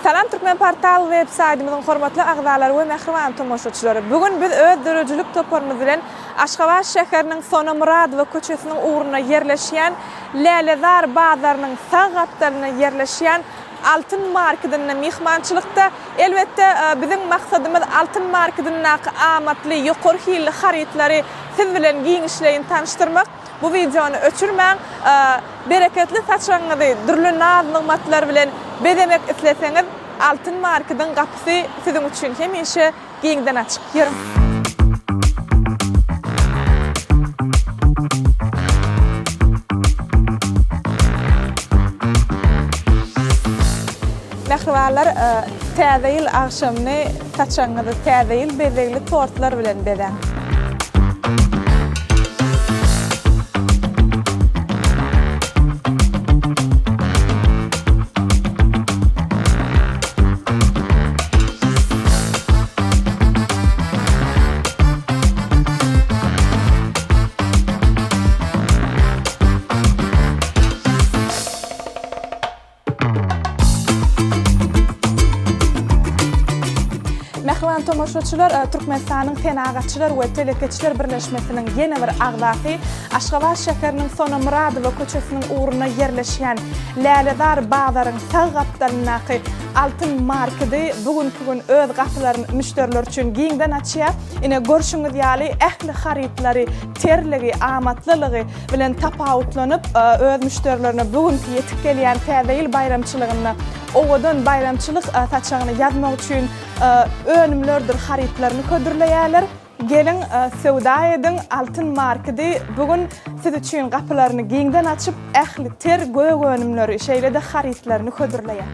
Salam Türkmenportal web saýtymyzyň hormatly agzalary we mähriban tomaşaçylary! Bu gün biz öz döredijilik toparymyz bilen Aşgabat şäheriniň Sona Myradowa köçesiniň ugrunda ýerleşýän Lälezar bazarynyň sag gapdalynda ýerleşýän Altyn marketinde myhmançylykda. Elbetde, biziň maksadymyz Altyn marketindäki amatly, ýokary hilli harytlary siz bilen giňişleýin tanyşdyrmak. Bu wideony öçürmäň. Bereketli saçagyňyzy dürli naz-nygmatlar bilen bezemek isleseňiz, Altyn marketiň gapysy siziň üçin hemişe giňden açyk. Ýörüň! Mähribanlar, Täze ýyl agşamyny saçagyňyzy Täze ýyl bezegli tortlar bilen bezäň! Mähriban tomaşaçylar, e, Türkmenistanyň Senagatçylar we telekeçiler birleşmesiniň ýene bir agzasy Aşgabat şäheriniň Sona Myradowa köçesiniň ugrunda ýerleşýän Lälezar bazaryň sag gapdalyndaky Altyn markedi bu günki gün öz gapylaryny müşderiler üçin giňden açýar. Ine, görşüňiz ýaly, ähli harytlary terligi, amatlylygy bilen tapawutlanyp, öz müşderilerine bu günki ýetip gelýän Täze ýyl baýramçylygynda owadan baýramçylyk saçagyny ýazmak üçin önümlerdir harytlaryny hödürleýärler. Geliň, söwda ediň, Altyn markedi bu gün siz üçin gapylaryny giňden açyp, ähli ter gök önümleri, şeýle-de harytlaryny hödürleýär.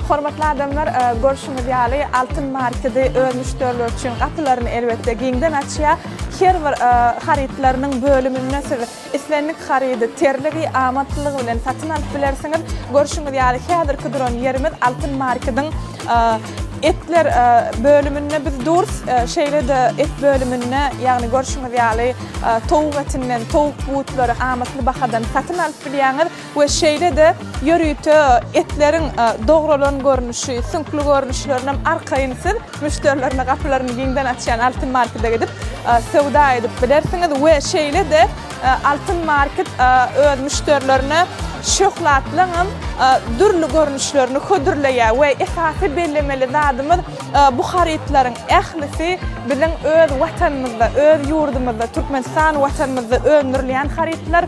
Hormatly adamlar, görşüňiz ýaly, Altyn markedi öz müşderileri üçin gapylaryny elbetde giňden açýar. Her bir harytlarynyň bölüminde siz islendik harydy terligi, amatlylygy bilen satyn alyp bilersiňiz. Görşüňiz ýaly, häzirki duran ýerimiz Altyn markediň etler bölüminde biz durus. Şeýle-de et bölüminde, ýagny görşüňiz ýaly, towuk etinden towuk butlary amatly bahadan satyn alyp bilýäňiz. We şeýle-de ýörite etleriň dogralan görnüşi, süňkli görnüşlerinem arkaýyn siz müşderilerine gapylaryny giňden açýan Altyn Markete gidip söwda edip bilersiňiz we şeýle-de Altyn Market öz müşderilerine şöhlatlaňam dürli görnüşlerini hödürleýär we esasy bellemeli zadymyz bu harytlaryň ählisi biziň öz Watanymyzda, öz ýurdumyzda, Türkmenistan Watanymyzda öndürilýän harytlar.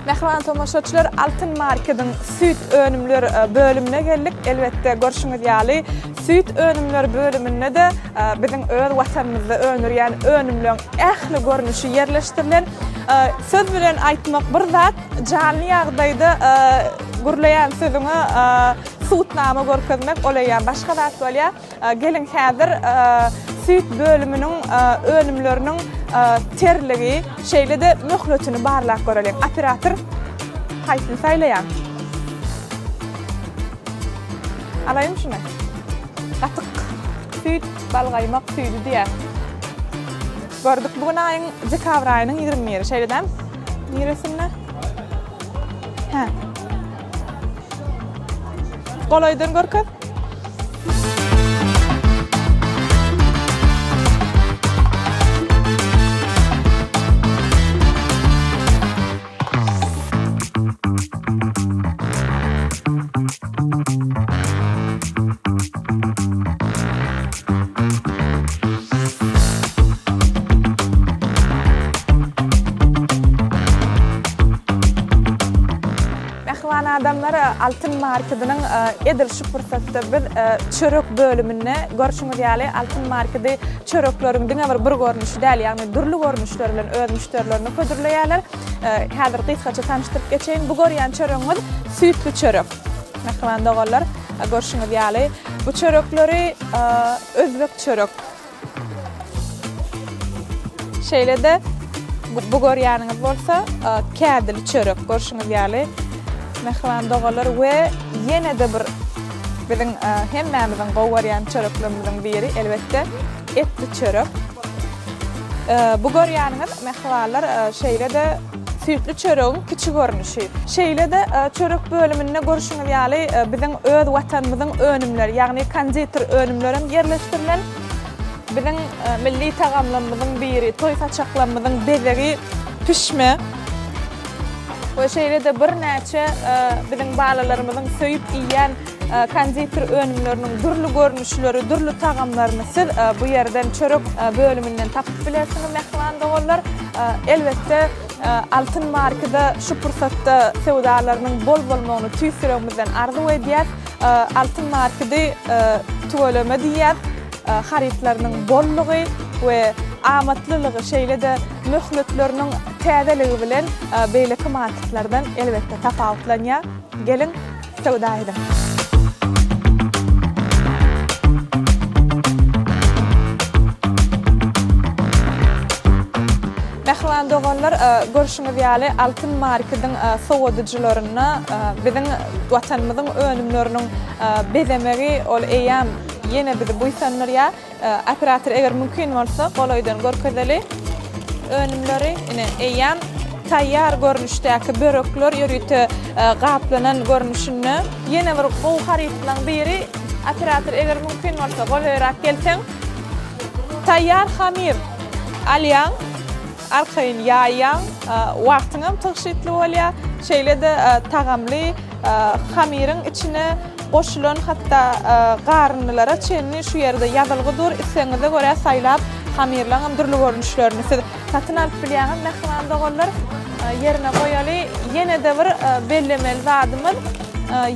Mähriban tomaşaçylar, Altyn markediň süýt önümler e, bölümine geldik. Elbetde, görşüňiz ýaly, süýt önümler bölüminde-de e, biziň öz watanymyzda öndürýän önümleriň ähli görnüşi ýerleşdirilen. E, söz bilen aýtmak bir zat, janly ýagdaýda gürleýän sözüňe subutnama görkezmek, ol eýýäm başga zat bolýar. Geliň häzir süýt bölüminiň önümleriniň terligi, şeýle-de möhletini barlap göreliň. Operator haýsyny saýlaýaň? Alaýyn şuny. Gatyk süýt, balgaýmak süýdi diýýär. Gördük bu gün aýyň dekabr aýynyň 21-i, şeýle dämi? Niresinde? Hä. Golaýdan görkez. Mähriban adamlar, Altyn markediniň edil şu pursatda biz çörek bölüminde görşüňiz ýaly Altyn markedi çörekleriň diňe bir bir görnüşi däl, ýagny dürli görnüşleri bilen öz müşderilerine hödürleýärler. Häzir gysgaça tanyşdyryp geçeýin. Bu görýän çöregiňiz süýtli çörek. Mähriban doganlar, görşüňiz ýaly bu çörekleri özbek çörek. Şeýle-de. Bu görýäniňiz bolsa kädili çörek görşüňiz ýaly mähriban doganlar we ýene-de bir biziň hemmämiziň gowy görýän çöreklerimiziň biri elbetde etli çörek. Bu görýäniňiz mähribanlar şeýle-de süýtli çöregiň kiçi görnüşi. Şeýle-de çörek bölüminde görşüňiz ýaly biziň öz watanymyzyň önümleri ýagny konditer önümlerem ýerleşdirilen. Biziň milli tagamlarymyzyň biri, toý saçaklarymyzyň bezegi pişme we şeýle-de birnäçe biziň balalarymyzyň söýüp iýýän konditer önümleriniň dürli görnüşleri, dürli tagamlaryny siz bu ýerden çörek bölüminden tapyp bilersiňiz mähriban doganlar. Elbetde, Altyn markada şu pursatda söwdalarynyň bol bolmagyny tüýs ýüregimizden arzuw edýäs. Altyn markady tüweleme diýýäs. Harytlarynyň bollugy we amatlylygy, şeýle-de möhletleriniň täzeligi bilen beýleki marketlerden elbetde tapawutlanýar. Geliň, söwda ediň! Mähriban doganlar, görşüňiz ýaly, Altyn markediň sowadyjylarynda biziň Watanymyzyň önümleriniň bezemegi ol eýýäm Ýene bizi buýsandyrýar. Operator eger mümkin bolsa golaýdan görkezeli önümleri. Ine eýýäm taýýar görnüşdäki börekler ýörite gaplanan görnüşinde. Ýene bir gowy harytlaryň biri operator eger mümkin bolsa golaýrak gelseň. Taýýar hamyr alýaň, arkaýyn ýaýýaň, wagtyňam tygşytly bolýar. Şeýle-de tagamly hamyryň içine Goşulan hatda garyndylara çenli şu ýerde ýazylgy dur, islegiňize görä saýlap hamyrlaňam dürli görnüşlerini siz satyn alyp bilýäňiz mähriban doganlar. Ýerine goýaly. Ýene-de bir bellemeli zadymyz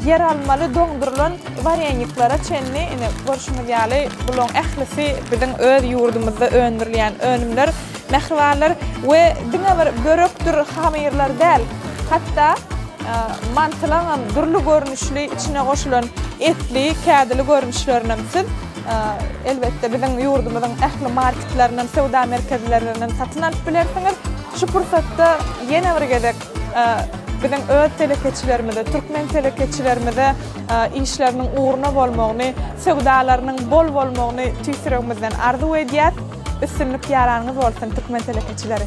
ýer almaly doňdurylan wareniklara çenli ine görşüňiz ýaly bulaň ählisi biziň öz ýurdumyzda öndürilýän önümler mähribanlar we diňe bir börekdir hamyrlar däl hatda Mantylaňam dürli görnüşli içine goşulan etli, kädili görnüşlerinem siz, elbetde, biziň ýurdumyzyň ähli marketlerinden, söwda merkezlerinden satyn alyp bilersiňiz. Şu pursatda ýene bir gezek biziň öz telekeçilerimize, türkmen telekeçilerimize işleriniň ugruna bolmagyny, söwdalarynyň bol bolmagyny tüýs ýüregimizden arzuw edýäs. Üstünlik ýaranyňyz bolsun, türkmen telekeçileri!